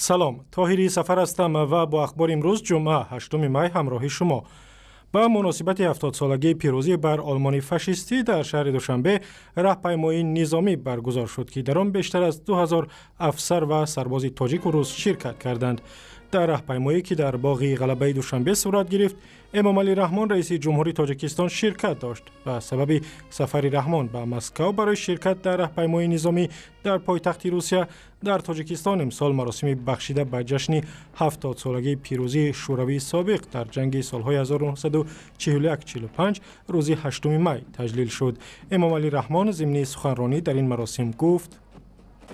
Салом, Тоҳири Сафар ҳастам ва бо ахбори имрӯз, ҷумъа, 8 май, ҳамроҳи шумо. Ба муносибати 70-солагии пирӯзӣ бар Олмони фашистӣ дар шаҳри Душанбе раҳпаймоии низомӣ баргузор шуд, ки дар он бештар аз 2000 афсар ва сарбози тоҷику рус ширкат карданд. Дар раҳпаймоӣ, ки дар боғи Ғалабаи Душанбе сурат гирифт, Эмомалӣ Раҳмон, раиси ҷумҳури Тоҷикистон, ширкат дошт. Ба сабаби сафари Раҳмон ба Москав барои ширкат дар раҳпаймоии низомӣ дар пойтахти Русия, дар Тоҷикистон имсол маросими бахшида ба ҷашни 70-солагии пирӯзии Шӯравии собиқ дар ҷанги солҳои 1941-45 рӯзи 8 май таҷлил шуд. Эмомалӣ Раҳмон зимни суханронӣ дар ин маросим гуфт: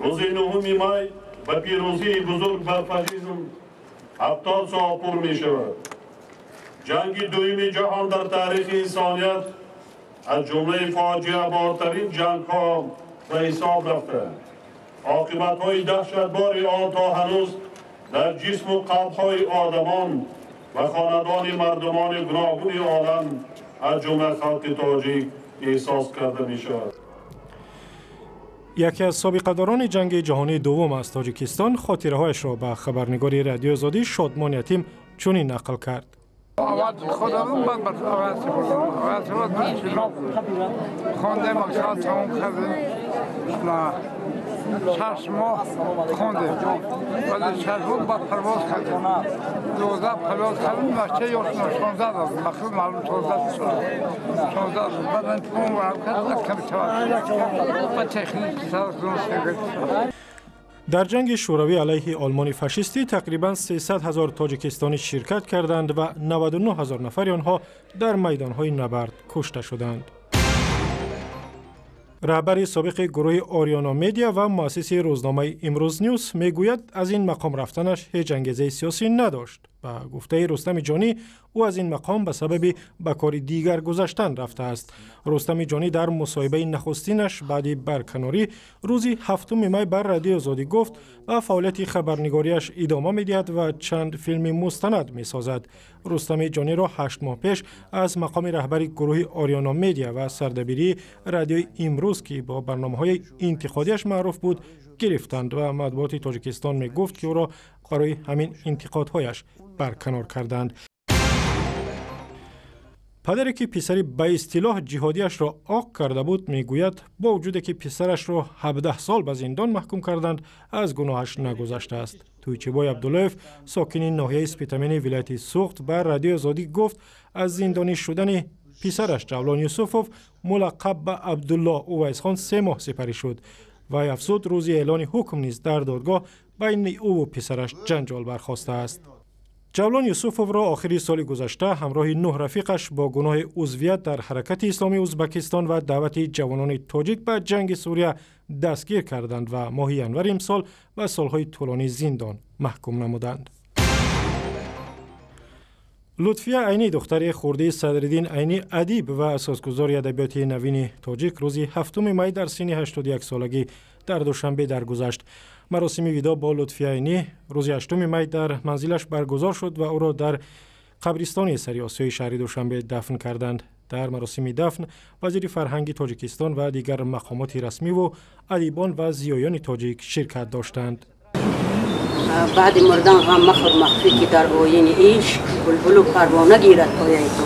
Рӯзи 9 май ба пирӯзии бузург бар фашизм 70 сол пур мешавад. Ҷанги дуюми ҷаҳон дар таърихи инсоният аз ҷумлаи фоҷиабортарин ҷангҳо ба ҳисоб рафта, оқибатҳои даҳшатбори он то ҳанӯз дар ҷисму қалбҳои одамон ва хонадони мардумони гуногуни олам, аз ҷумла халқи тоҷик, эҳсос карда мешавад. Яке аз собиқадорони ҷанги ҷаҳонии дуввум аз Тоҷикистон хотираҳояшро ба хабарнигори Радиои Озодӣ Шодмон Ятим чунин нақл кард. Аввал худам, баъд ба авиатсия бурдам. Авиатсия баъд чилоб хондем, мактаб тамом кардем ва 6 моҳ хондем. Баъди 6 моҳ баъд парвоз кардем. 12 парвоз кардем, бача ё 16 додем. Ба худ маълум, 16, 16. Баъд ман пул ворам кард, аз ками таваҷҷӯҳ ба техники. Дар ҷанги Шӯравӣ алайҳи Олмони фашистӣ тақрибан 300 ҳазор тоҷикистонӣ ширкат карданд ва 99 ҳазор нафари онҳо дар майдонҳои набард кушта шуданд. Раҳбари собиқи гурӯҳи Ориёно Медиа ва муассиси рӯзномаи Имрӯз Нюс мегӯяд, аз ин мақом рафтанаш ҳеҷ ангезаи сиёсӣ надошт. Ба гуфтаи Рустами Ҷонӣ, ӯ аз ин мақом ба сабаби ба кори дигар гузаштан рафтааст. Рустами Ҷонӣ дар мусоҳибаи нахустинаш баъди барканорӣ рӯзи 7 май бар Радиои Озодӣ гуфт, ба фаъолияти хабарнигориаш идома медиҳад ва чанд филми мустанад месозад. Рустами Ҷониро 8 моҳ пеш аз мақоми раҳбари гурӯҳи Ориёно Медиа ва сардабирии Радиои Имрӯз, ки бо барномаҳои интиқодиаш маъруф буд, гирифтанд ва матбуоти Тоҷикистон мегуфт, ки ӯро барои ҳамин интиқодҳояш барканор карданд. Падаре, ки писари ба истилоҳ ҷиҳодиашро оқ карда буд, мегӯяд, бо вуҷуде ки писарашро 17 сол ба зиндон маҳкум карданд, аз гуноҳаш нагузаштааст. Тӯйчибой Абдуллоев, сокини ноҳияи Спитамени вилояти Суғд, ба Радиои Озодӣ гуфт, аз зиндонӣ шудани писараш Ҷавлон Юсуфов, мулаққаб ба Абдуллоҳ Увайсхон, 3 моҳ сипарӣ шуд. Вай афзуд, рӯзи эълони ҳукм низ дар додгоҳ байни ӯву писараш ҷанҷол бархостааст. Ҷавлон Юсуфовро охири соли гузашта ҳамроҳи нӯҳ рафиқаш бо гуноҳи узвият дар Ҳаракати исломии Ӯзбекистон ва даъвати ҷавонони тоҷик ба ҷанги Сурия дастгир карданд ва моҳи январи имсол ба солҳои тӯлонии зиндон маҳкум намуданд. Лутфия Айнӣ, духтари хурдии Садриддин Айнӣ, адиб ва асосгузори адабиёти навини тоҷик, рӯзи 7 май дар синни 81 солагӣ дар Душанбе даргузашт. Маросими видоъ бо Лутфия Айнӣ рӯзи 8 май дар манзилаш баргузор шуд ва ӯро дар қабристони Сари Осиёи шаҳри Душанбе дафн карданд. Дар маросими дафн вазири фарҳанги Тоҷикистон ва дигар мақомоти расмиву адибон ва зиёёни тоҷик ширкат доштанд. Баъди мурдан ғам махӯр махфӣ, ки дар оини ишқ булбулу парвона гирад пояи ту.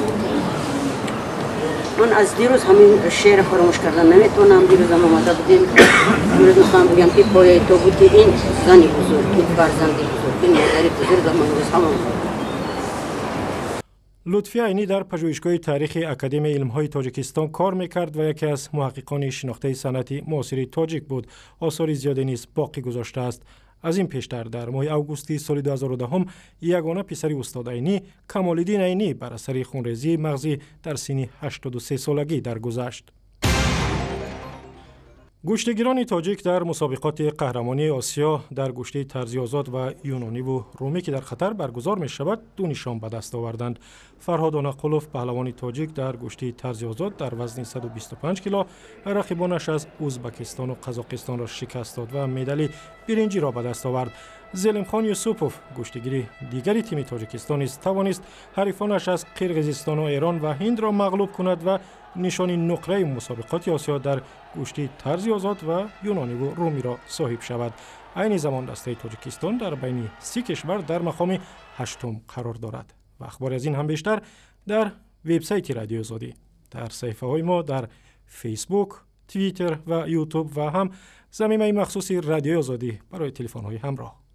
Ман аз дирӯз ҳамин шеър фаромӯш кардан наметавонам. Дирӯзам омада будем. Имрӯз мехоҳам бигӯям, ки пояи тобути ин зани бузург, ин фарзанди бузург, ин модари бузургам имрӯз ҳамон. Лутфия Айнӣ дар Пажӯҳишгоҳи таърихи Академияи илмҳои Тоҷикистон кор мекард ва яке аз муҳаққиқони шинохтаи санъати муосири тоҷик буд. Осори зиёде низ боқӣ гузоштааст. Аз ин пештар, дар моҳи августи соли 2010, ягона писари устод Айнӣ, Камолиддин Айнӣ, бар асари хунрезии мағзӣ дар синни 83 солагӣ даргузашт. Гӯштигирони тоҷик дар мусобиқоти қаҳрамонии Осиё дар гӯштии тарзи озод ва юнониву румӣ, ки дар Қатар баргузор мешавад, ду нишон ба даст оварданд. Фарҳод Онақулов, паҳлавони тоҷик, дар гӯштии тарзи озод дар вазни 125 кило рақибонаш аз Ӯзбакистону Қазоқистонро шикаст дод ва медали биринҷиро ба даст овард. Зелимхон Юсупов, гӯштигири дигари тими Тоҷикистон, низ тавонист ҳарифонаш аз Қирғизистону Эрон ва Ҳиндро мағлуб кунад ва Нишони нуқраи мусобиқоти Осиё дар гӯштии тарзи озод ва юнониву румиро соҳиб шавад. Айни замон дастаи Тоҷикистон дар байни 30 кишвар дар мақоми ҳаштум қарор дорад. Ва ахбори аз ин ҳам бештар дар вебсайти Радиои Озодӣ, дар саҳифаҳои мо дар Фейсбук, Твиттер ва Ютуб ва ҳам замимаи махсуси Радиои Озодӣ барои телефонҳои ҳамроҳ.